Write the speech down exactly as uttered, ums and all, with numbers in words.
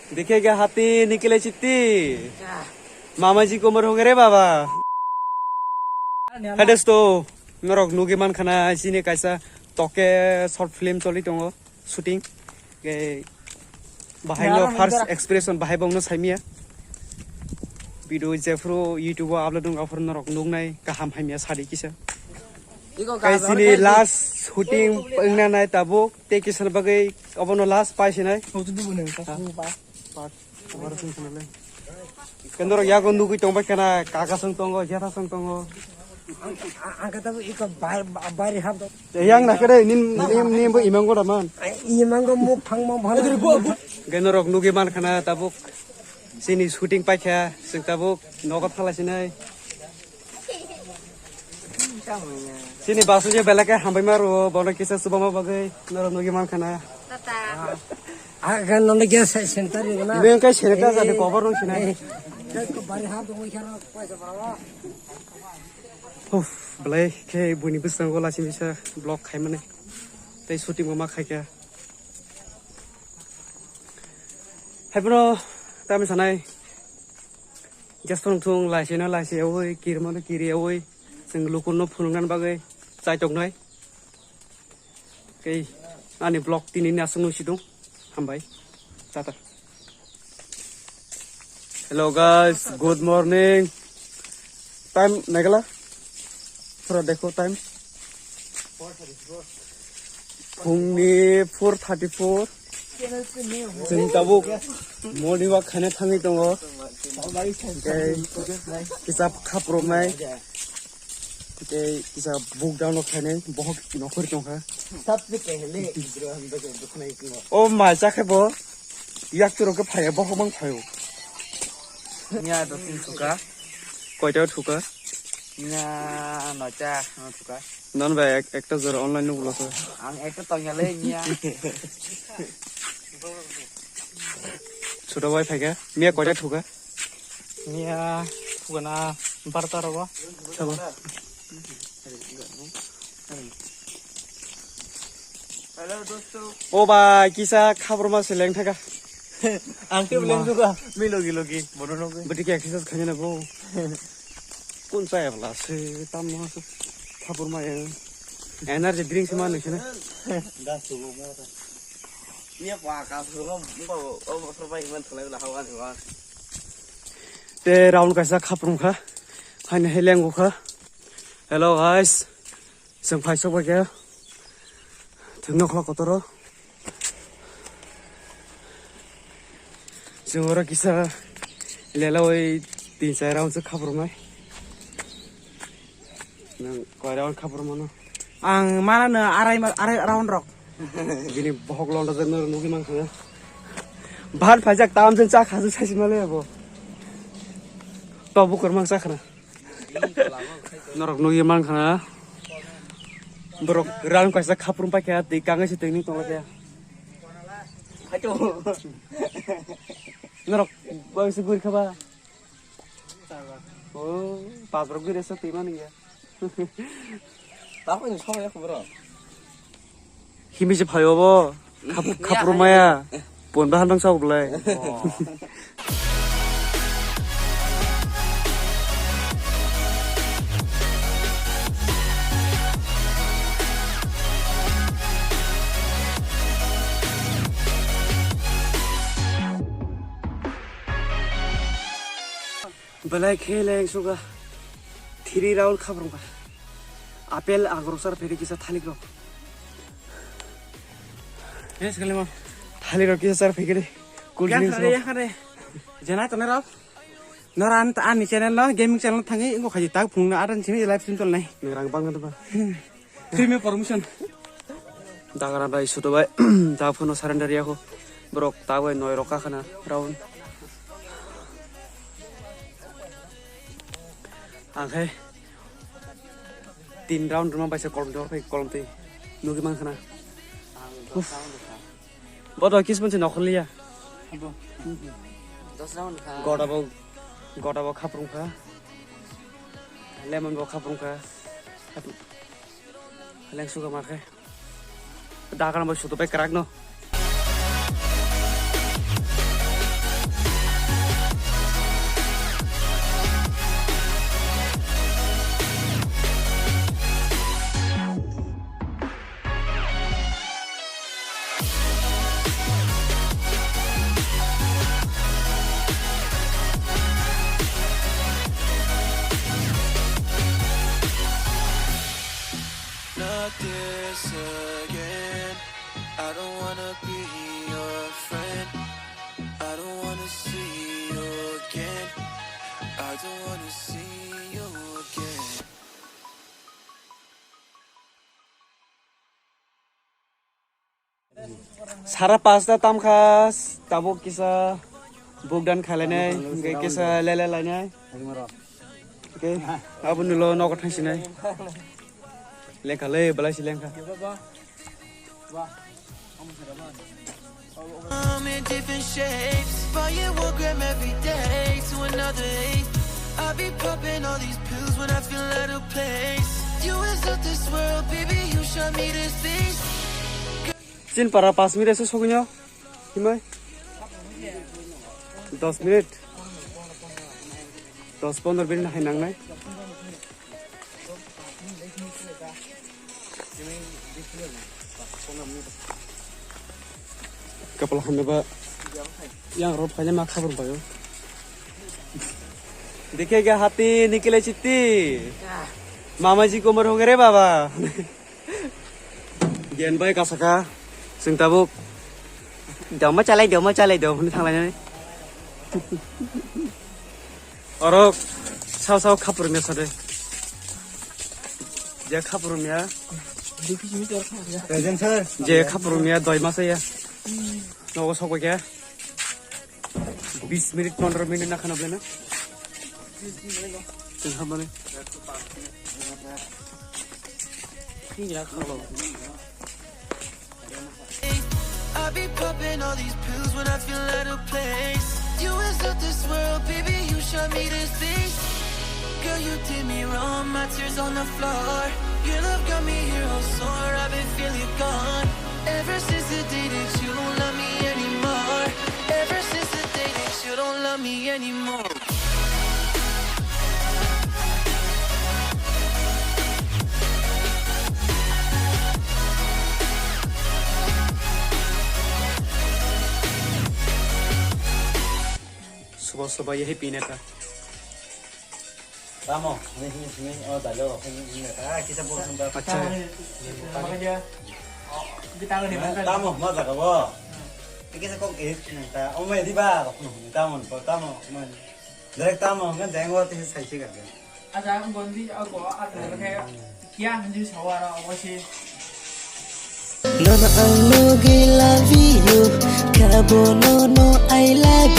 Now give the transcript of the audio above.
Dekhe ga hati nikile chitti. Mama ji ko mar ho gaya re baba. Hades to norok nugi man khana sini kaisa toke short film choli tongo shooting. Ke bahai no first expression bahai bong no saimia. Video jephru YouTube o upload wng aphuru norok nuknai kaham hamya sadi kisa. Kai sini last shooting wngna nai tabuk tei kisa bagwi obono last paisinai. Kendorok yago nugwi tongbai khana kaka song tongo jeta song tongo. Ang kata iko bai bai hap. Yang nakede nin nin nin bo imang goda man. Imang go muk phang mo bhana. Kendorok nugwi man khana tabuk sini shooting paikha sing tabuk nogo thala sinai. Sini basu je belai khe hambai ma rwo, bono kisa subama bagwi norok nugwi man khana. Tata. Aga nono ge center ni gana. Ibe khe center ta jadi cover rw sinai. Ko bari ha do khara paisa baro. Uff, belai khe buini bwskango lachi misa vlog khaimani. Tei shooting bo ma khaikha. Hai bro, tamo sanai. Just phone thung laisino laisiyawi, kirmano kiriyawi, chwng lukurno phunuknani bagwi chaitok nai. Tei ani vlog tini ni aswk nung sidung. Hambai. Tata. Hello guys, good morning. Time naikhala? Thora dekho time. Phungni four thirty four. Chwng tabuk morning walk khaina thangwi tongo. Tei kisa khaproknai. Tei kisa book download khainai bohok nokhorwi tongkha. O mai chakhe bo. Yak chwrwng khe phaiya, bohok mang phaio. Nya do tin thuka. Koita thuka? Nya noita no thuka. Non bai ek-, ekta jora online no bulasa. Ang ekta tongya le nya. Chuta bai phaikha. Miya koita thuka? Miya thuka na barta rogo. Sabo. O bai, kisa khabruma se leng thaka. Ang tei leng juga. Mi logi logi, bono logi. Bwtwi khe exercise khaina bo. Kun chaya bla se, tam no se. Khabruma ya. Energy drink se ma nung sene. Da sugo mo ta. Ye pa ka sugo mo, o mo so bai man thalai la hawa ni wa. Te round kaisa khaprung kha. Haino heleng kha. Hello guys. Chwng phai sok bai khe. Thwng nokla kotoro. Chwng oro kisa lelawi tin char round se khaprumai. Nang koi round khaprumano? Ang mana no arai ma-, arai round rok. Bini bohok londa jeng no nugi mang khana. Bhan phaijak tam jeng cha kha jeng sai simale bo. To bukur mang cha khana. Norok nugwi mankha na. Borok rang kaisa khaprum paikha, twi kangwi se tongwi tongla khe. Norok kaisa guri khaba. O, pas borok guri se twi mani ya. Taponi song ya khubro. Himbi se phaio bo. Khap-, khapru maya. Pon bahan bang sao belai. Belai khe leng suga. Three round khaprung kha. Apple, angur sar phede kisa thalik rok. Yes, kalima. Thalik rok kisa sar phede. Cool drinks rok. Jana tone rok. Noran ta ani channel no, gaming channel thangi ingo khaji tak phung na aran simi live stream tol nai. Nang rang bang na ba. Three me permission. Dagara bai suto bai. Ta phono surrender yako. Borok ta bai noi rok kakhana round. Angkhe tin round ruma bai se kolom dor pai kolom twi. Nugi man khana. Uff. Bodo kisman se nokhorliya. Dos round kha. Goda bo, goda bo khaprung kha. Lemon bo khaprung kha. Leng suka mar khe. Dakan bo suto pai krak no. Sara pasta tamkha, tabuk kisa bukdan khailainai, hingke kisa lele lainai. Hingke abo nulo nogo thangsinai. Lengkha le, belai si lengkha. I'm in different shapes, buying one gram every day to another eight. I be popping all these pills when I feel out of place. You is out this world, baby, you shot me to space. Chin para pas minute se sogwino. Himai. Dos minute. Dos pondro minute hai nangnai. Kapal hamya ba yang rot paine ma khabor bayo. Dekhe ga hati nikle chitti. Mama ji ko umar ho gaye re baba. Gen bai kasaka. Sing tabuk. Doma chalai, doma chalai, doma ni thanglai nai. Orok sao sao khapur mesa de. Je khapur mia. Present sir. Je khapur mia doi masa ya. Nogo sok ya. Bis minute, pondro minute na khana bena. Tengah mana? Ini ya kalau. I be popping all these pills when I feel out of place. You is out this world, baby, you shot me to space. Girl, you did me wrong, my tears on the floor. Your love got me here all sore, I've been feeling gone. Ever since the day that you don't love me anymore. Ever since the day that you don't love me anymore. Suba suba yahi pina ta. Tamo, hini hini hini, oh, dalo, hini hini ta, kisa bo sunda. Acha. Tamo, ma jaga bo. Kisa kok eh, ta, oh, mai di ba, tamo, tamo, tamo. Direct tamo hwnka jeng o tei sai se gak. Aja ang bondi ago ago khe kia hanji sawara obo se. Nono ang lugui love you, kabo nono I love you.